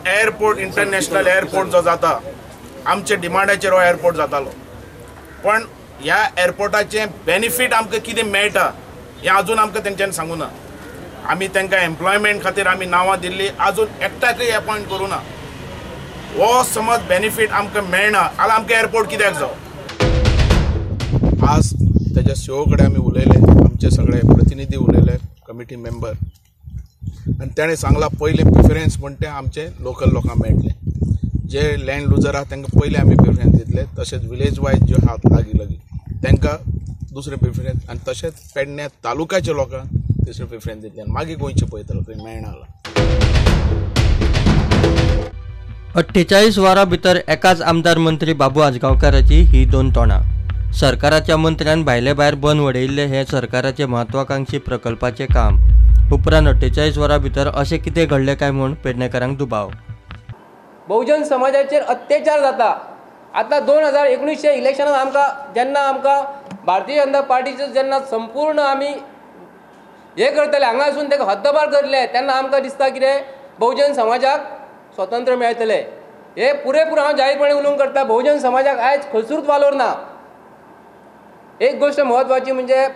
Airport, international airport जो जाता, आमच्या डिमांडाचेर हो एअरपोर्ट जातालो, पण ह्या एअरपोर्टाचें बेनिफीट आमकां कितें मेळटा हें अजून आमकां तेंच्यांनी सांगूं ना. आमी तांकां एम्प्लॉयमेंट खातीर आमी नांवां दिल्ली, अजून एकट्याकय एपॉयंट करूं ना. हो समज बेनिफीट आमकां मेळना जाल्यार आमकां एअरपोर्ट कित्याक जावं? आज तेज्या सीओ कडेन आमी उलयले, आमचे सगळे प्रतिनिधी उलयले, कमिटी मेंबर, आनी तेणें सांगलां पयलें प्रिफरन्स म्हण तें आमचे लोकल लोकांक मेळटलें. जे लँड लुजर आहा तांकां पयलें आमी प्रिफरन्स दितले, तशेंच विलेज वायज ज्यो आहात लागीं लागीं तांकां दुसरें प्रिफरन्स, आनी तशेंच पेडण्या तालुक्याच्या लोकांक तिसरें प्रिफरन्स दितले आनी मागीर गोंयचें पळयतलो खंय मेळना जाल्यार. 48 वरां भितर एकाच आमदार मंत्री बाबू आजगांवकाराची ही दोन तोंडां. सरकाराच्या मंत्र्यान भायले भायर बंद वडयिल्लें हें सरकाराचे महत्वाकांक्षी प्रकल्पाचें काम. उपरांत 48 वरां भितर अशें कितें घडलें काय म्हूण पेडणेकारांक दुबाव. बहुजन समाजाचेर अत्याचार जाता. आतां 2019 इलेक्शनान आमकां जेन्ना आमकां भारतीय जनता पार्टीचो जेन्ना संपूर्ण आमी हे करतले, हांगासून ताका हद्दपार करले, तेन्ना आमकां दिसता कितें बहुजन समाजाक स्वतंत्र मेळटलें. हे पुरेपूर हांव जाहीरपणे उलोवंक करता, बहुजन समाजाक आयज खंयसरूच वालोर ना. एक गोश्ट म्हत्वाची म्हणजे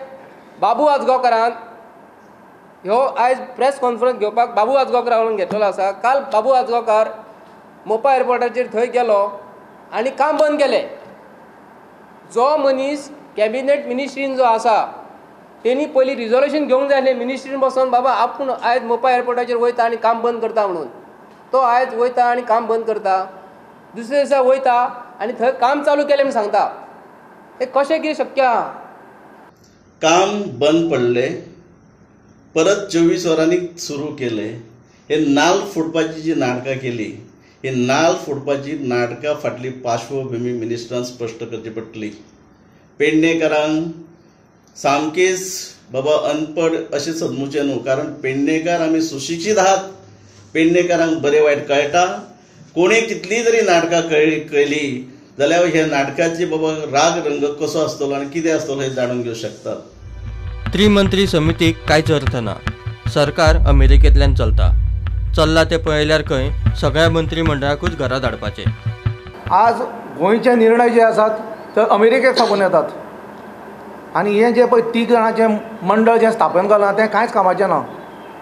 बाबू आजगांवकारान ह्यो आयज प्रेस कॉन्फरन्स घेवपाक बाबू आजगांवकारान घेतलेलो आसा. काल बाबू आजगांवकार मोपा एअरपोर्टाचेर थंय गेलो आनी काम बंद केलें. जो मनीस कॅबिनेट मिनिस्ट्रीन जो आसा तेणी पयलीं रिजोल्युशन घेवंक जाय आसलें मिनिस्ट्रीन बसोन, बाबा आपूण आयज मोपा एअरपोर्टाचेर वयता आनी काम बंद करता म्हणून. तो आयज वयता आनी काम बंद करता, दुसरे दिसा वयता आनी थंय काम चालू केलें म्हूण सांगता. हें कशें कितें शक्य आहा? काम बंद पडलें, परत 24 वरांनी सुरू केलें. हे नाल फोडपाची जी नाटकां केली, ही नाल फोडपाची नाटकां फाटली पार्श्वभूमी मिनिस्टरान स्पश्ट करची पडटली. पेडणेकारांक सामकेच बाबा अनपड अशें समजूचें न्हू, कारण पेडणेकार आमी सुशिक्षीत आहात. पेडणेकारांक बरें वायट कळटा. कोणी कितली तरी नाटकां केली जाल्यार ह्या नाटकाची बाबा राग रंग कसो आसतलो आनी कितें आसतलो हें जाणून घेवंक शकतात. त्रिमंत्री समितीक कांयच अर्थ ना. सरकार अमेरिकेंतल्यान चलता, चल्ला तें पळयल्यार खंय सगळ्या मंत्रीमंडळाकूच घरा धाडपाचें. आज गोंयचे निर्णय जे आसात ते अमेरिकेक साकून येतात आनी हें जें पळय 3 जाणांचें मंडळ जें स्थापन केलां तें कांयच कामाचें ना.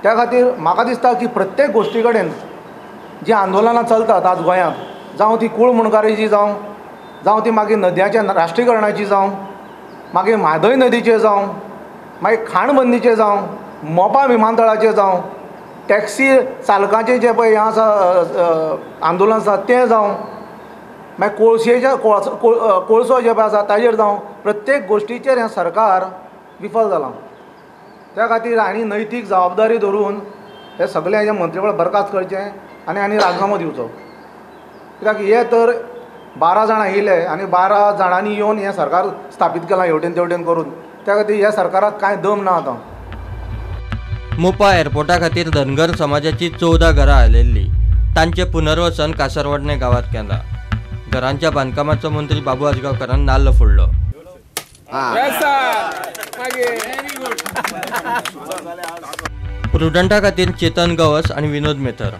त्या खातीर म्हाका दिसता की प्रत्येक गोश्टी कडेन जीं आंदोलनां चलतात आज गोंयांत, जावं ती कूळ मुणकारीची जावं, जावं ती मागीर नद्यांच्या राष्ट्रीकरणाची जावं, मागीर म्हादय नदीचेर जावं, मागीर खाणबंदीचेर जावं, मोपा विमानतळाचेर जावं, टॅक्सी चालकांचें जें पळय हें आसा आंदोलन आसा तें जावं, मागीर कोळशेच्या कोळसो जे पळय आसा ताजेर जावं, प्रत्येक गोश्टीचेर हें सरकार विफल जालां. त्या खातीर हांणी नैतीक जबाबदारी धरून हे सगळें हें मंत्रीमंडळ बरखास्त करचें आनी हांणी राजिनामो दिवचो. कित्याक हे तर 12 जाणां येयले आनी 12 जाणांनी येवन हें सरकार स्थापीत केलां हेवटेन तेवटेन करून. त्या खातीर ह्या सरकाराक कांय दम ना आतां. मोपा एअरपोर्टा खातीर धनगर समाजाची 14 घरां आयिल्लीं, तांचें पुनर्वसन कासरवाडणे गांवांत केलां. घरांच्या बांदकामाचो मंत्री बाबू आजगांवकारान नाल्ल फोडलो. प्रुडंटा खातीर चेतन गवस आनी विनोद मेथर.